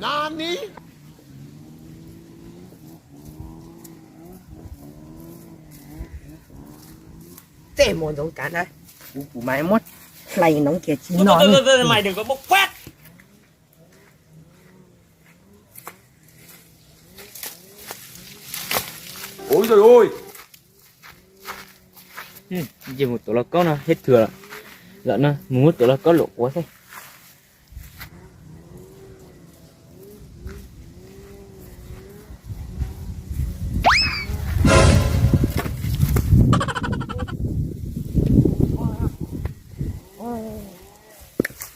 Tej mus ntxoov kav na, kuv kuv mas muab hlais noov kiag tsis no. Ces mus tuav lauj kaub no thiab thuam lawm no, mus muab tuav lauj kaub luam quav xwb.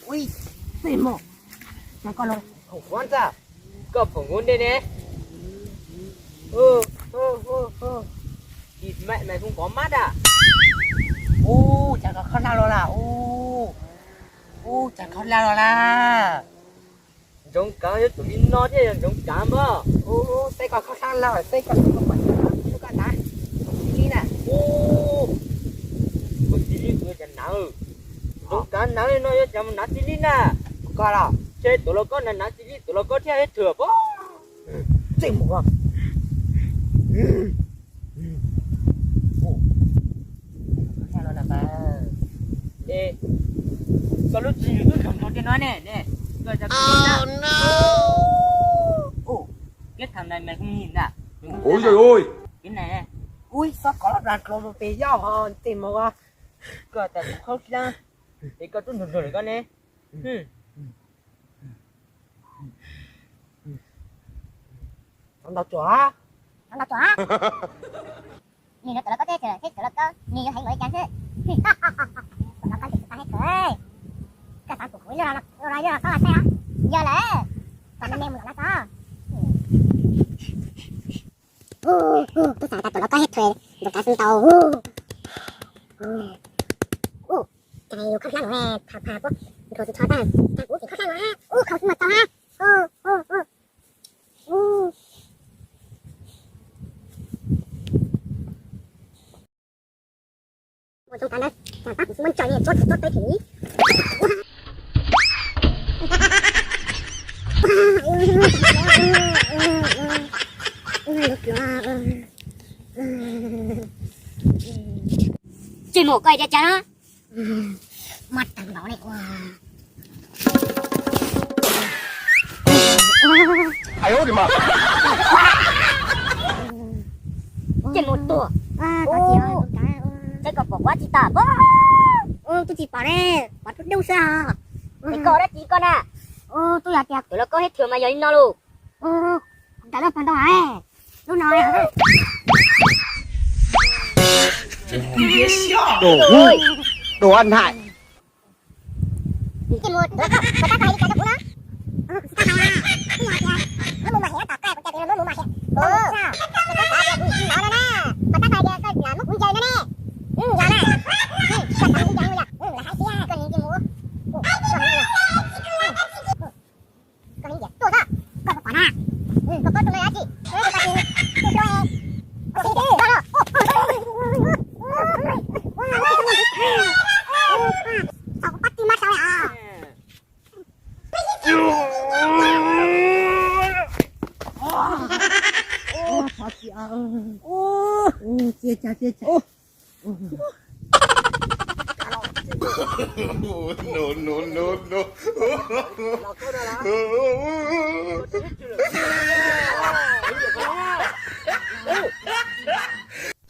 Ui, tej mus, koj los phoom kuv ntej ne. Tsis mam mas koj kov mab da. Ub, cas koj khob hlab los lawm ub. Ub, cas khob hlab los lawm. Ntxoov kav yog tus li no thiaj yog ntxoov kav mas. Ub, saib koj khob hlab lawm, saib koj tus koj pom ntawd, koj hnav tib lib na. Ub, kuv tib lib kuv yuav cas hnav. Ntxoov kav hnav li no yuav cas mus hnav tib lib na. Koj los, ntshe tuav lauj kaub na hnav tib lib tuav lauj kaub thiaj ib thwm pob. Txij mus. Es koj lub tswv yim twb nrog nrog tej no ne, ne. Ub, kiab thaum ntawd mas kuv nyiam ntag. Ub, ub, ub, xob kov los plas dlov pes yoj ho tej mus. Koj tas kuv khaub hlab, es koj twb nrog nrog lawm koj ne. Ntaus tsuam, ntaus tsuam. Nws yuav tuav lauj kaub thiab, thiab tuav lauj kaub, nws yuav heev npaum li cas xwb. Tuav lauj kaub ces tsis tau heev kawg. Koj xav pum kuv ib lub no, ib lub no yog koj los saib os. Yog lawm, kom me me mus tom no tso. Ub, ub, kuv xav tas tuav lauj kaub thiab thuam ntxoov kav xwb ntau. Ub, cas yus khob hlab no, pham pham puab nrho tsis txhob tag, cas kuv tseem khob hlab no, ub, khaus xwb mas tau na. Ub, ub, ub. Ua zoo tas na, cas pab kuv muab ntsaws ne, txob tsis txob peb them li. Tsis mus koj tias cas na. Muab tag npaum li ua. Ces mus tuag. Saib koj pom kuv tsis tau pob. Twb tsis pom ne, pom dub dub xwb os. Es koj dab tsi koj na? Twb yog tias tuav lauj kaub thiab thuam mas yog li no lauj. Ntawm lub pog ntoo lub no. Đồ ngu, đồ ăn hại. Tsis mus, koj txhob hais li cas rau kuv na. Tsis tau hais na. Kuv yog tias muab mus mos hiam tom qab, kuv cas tias muab mus mos hiam. Tau tsis tau? Kuv xav tias kuv tsis hnov no na. Koj txhob hais tias koj lam muab kuv ntsaws no ne. Yog na. Koj lam muab kuv ntsaws no yog lawv hais tias koj niag tsis mus. Koj niag tuaj xwb, koj puas pom na? Koj pom tus no yog dab tsi? Tus hluas, tus hluas, koj tus no. Txhob kuv pab tij mab sau os. Txias cas, txias cas. No, no, no, no.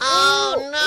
Oh, no.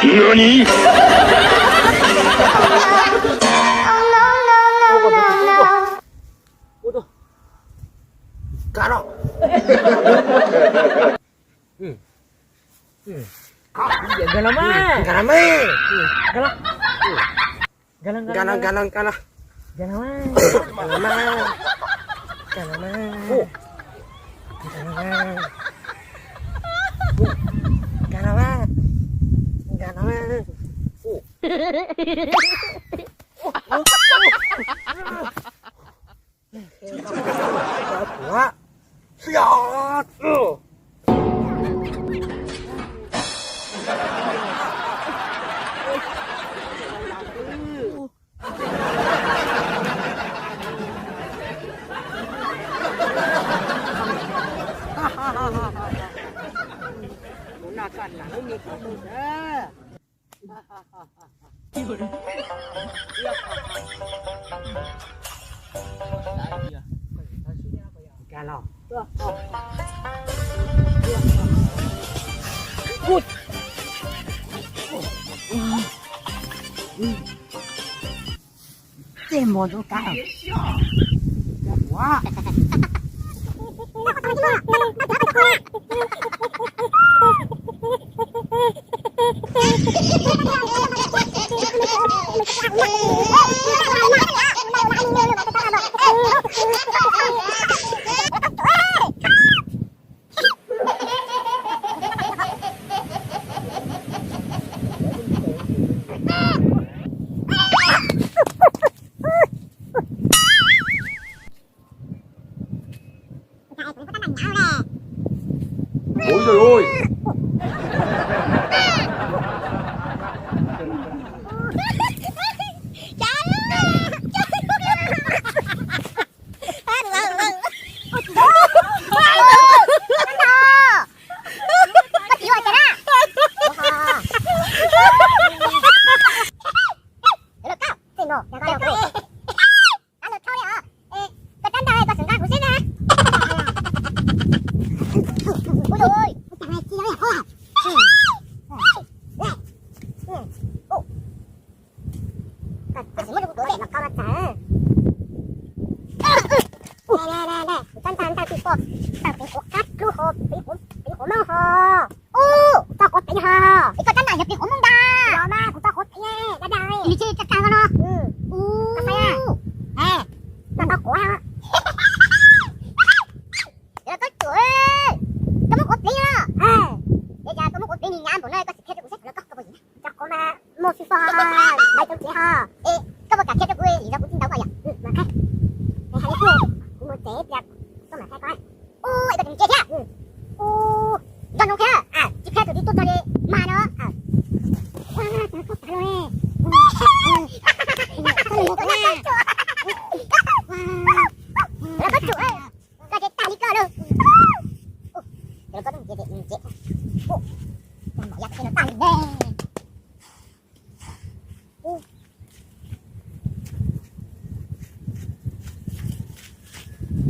Nani? Nkag los mas. Nkag los mas. Nkag los. Nkag los, nkag los, nkag los. Nkag los mas. Nkag los mas. Nkag los mas. Nkag los mas. Nkag los mas. Nkag los mas. Tej mos zoo kab. Ui, ui, ui. Koj rab ntawd koj tsis nqa kuv xwb na. Ua, koj tsis muab rau kuv tuav los koj txawm. Kuv rab ntawd ntawd tsis pom, tawm peev quav qab dlub ho, peev quav mooj ho. Ub, txog quav peev ho. Es koj rab ntawd yog peev quav mooj ntag. Los mas kuv txog quav peev dab dab li tsis tag tag no. Ub, txog quav. Yog koj tsuam, koj muab quav plev os. Ces cas koj muab quav plev nws hnyav npaum no koj tsis qhia rau kuv saib kuv los koj koj puas yim na. Cov quav mas muaj fij fo, ntawd cov tsev ho. Es koj puas kam qhia rau kuv li, yog kuv tsis ntau koj yom. Mas qhia, hais li kuv mus tsev tias koj mam qhia koj. Ub, es koj tseem ntsia thiab. Ub, nco ntsoov qhia, tsis qhia tus twg tuaj txog li mas no. Koj tag los, koj tsuam, koj tsev tag li koj lawm. Koj tsev tag li ne.